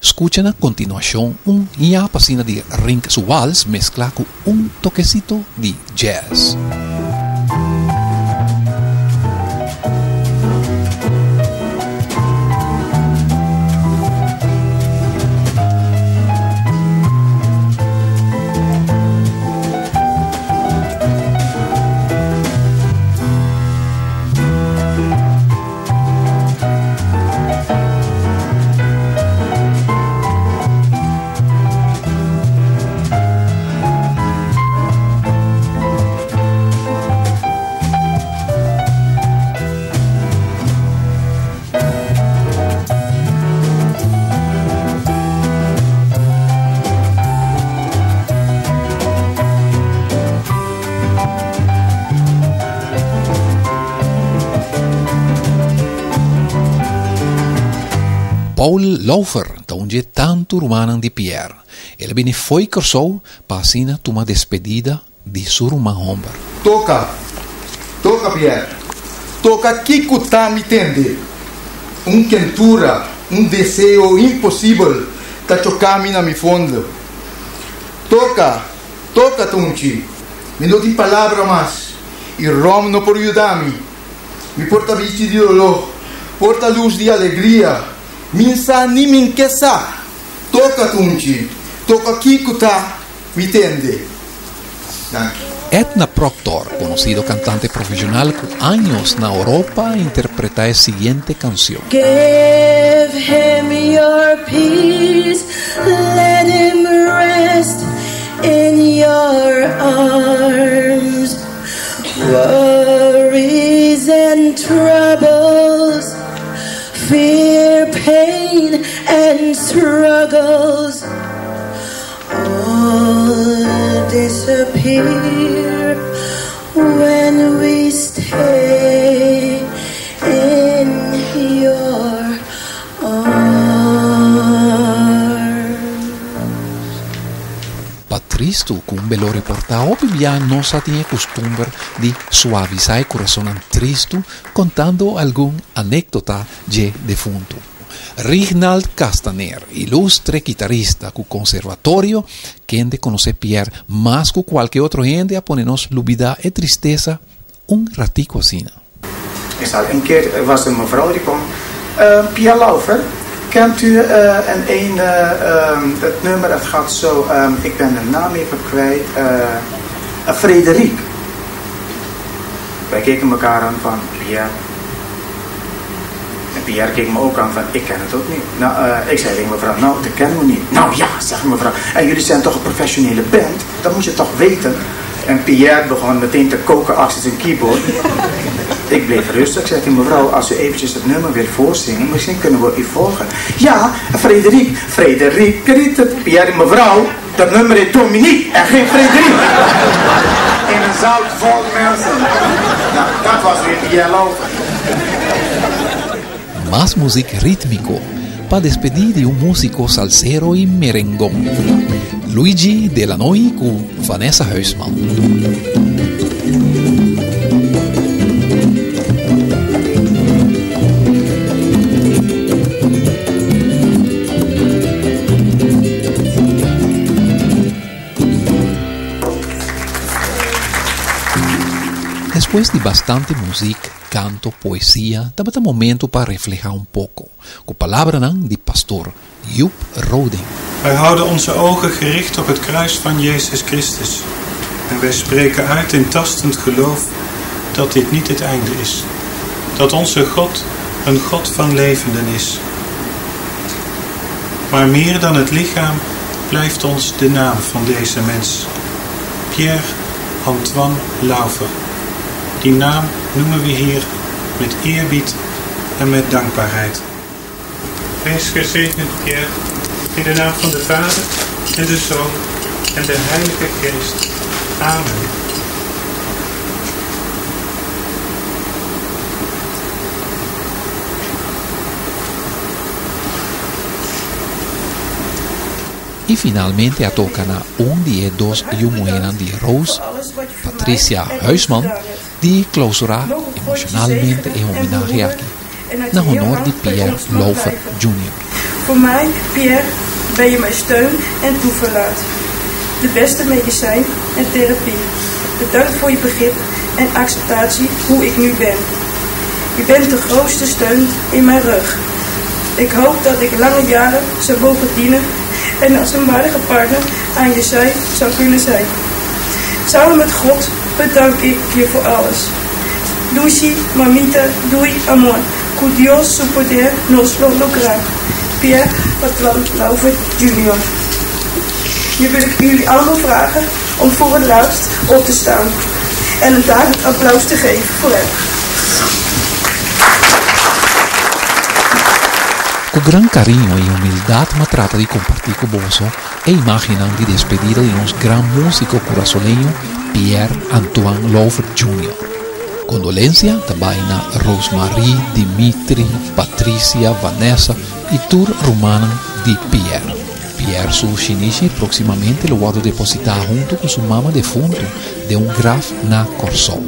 Skucha na kontinuashon un ñapa asina di Rink su wals mesklá ku un tokesito di jazz. Paul Lauffer ta un dje tantu rumannan di Pierre. El a bini fo'i Kòrsou pa asina tuma despedida di su ruman hòmber. Toka, toka Pierre, toka kiko ta mi tende. Un kentura, un deseo imposibel ta choka mi na mi fondo. Toka, toka Tunchi, mi no tin palabra mas i ròm no por yuda mi. Mi por ta bichi di doló, por ta lus di alegria, mi n'sa ni mi n'ke sa. Toka Tunchi, toka kiko ta mi tende. Danki. Edna Proctor, conocido cantante profesional cu años na Europa a interpreta e siguiente cancion. Give him your peace, let him rest in your arms. Worries and troubles, fear, pain and struggles all disappear when we stay in your arms. Pa tristu ku un belorio por ta, hopi bia nos a tin e kustumber di suavisá e kurasonnan tristu kontando algun anékdota dje defuntu. Rignald Castaner, ilustre kitarista ku konservatorio, kende konosé Pierre mas ku kualke otro hende a pone nos lubidá e tristesa un ratico asina. Een keer was er een mevrouw die kwam, Pierre Lauffer, kent u een een, het nummer, het gaat zo, ik ben de naam even kwijt, Frederique. Wij keken elkaar aan van, Pierre. En Pierre keek me ook aan van, ik ken het ook niet. Nou, ik zei tegen mevrouw, nou, dat kennen we niet. Nou ja, zegt mevrouw, en jullie zijn toch een professionele band? Dat moet je toch weten? En Pierre begon meteen te koken achter zijn keyboard. Ik bleef rustig. Ik zei tegen mevrouw, als u eventjes het nummer wilt voorzingen, misschien kunnen we u volgen. Ja, Frederique, Frederique, Riet, Pierre, mevrouw, dat nummer heet Dominique en geen Frederique. In een zaal vol mensen. Nou, dat was weer Pierre Lauffer. Mas muzik rítmiko pa despedí di un músiko salsero i merengon, Luigi Delanoy ku Vanessa Huisman. Despues di bastante muzik, kanto, poesia, tabata momento pa reflehá un poko, ku palabranan di pastor Joep Roding. Wij houden onze ogen gericht op het kruis van Jezus Christus en wij spreken uit in tastend geloof dat dit niet het einde is. Dat onze God een God van levenden is. Maar meer dan het lichaam blijft ons de naam van deze mens. Pierre Antoine Lauffer. Die naam noemen we hier met eerbied en met dankbaarheid. Wees gezegend, Pierre, in de naam van de Vader en de Zoon en de Heilige Geest. Amen. I finalmente a toka na un di e dos yu muhénan di Roos, Patricia Huisman, di klousurá emoshonalmente e homenahe aki na honor di Pierre Lauffer Junior. Voor mij, Pierre, ben je mijn steun en toeverlaat. De beste medicijn en therapie. Bedankt voor je begrip en acceptatie hoe ik nu ben. Je bent de grootste steun in mijn rug. Ik hoop dat ik lange jaren zou mogen dienen en als een waardige partner aan je zij zou kunnen zijn. Samen met God bedank ik je voor alles. Lucy, mamita, doei, amor. Cu Dios su poder nos lo logra. Pierre Antoine Lauffer jr. Nu wil ik jullie allemaal vragen om voor het laatst op te staan en een daverend applaus te geven voor hem. Ku gran kariño i humildat m'a trata di kompartí ku boso e imágennan di despedida di nos gran músiko kurasoleño Pierre Antoine Lauffer Junior. Kondolensia ta bai na Rosemarie, Dimitri, Patricia, Vanessa i tur rumannan di Pierre. Pierre su shinishi próksimamente lo wòrdu depositá huntu ku su mama defuntu den un graf na Kòrsou.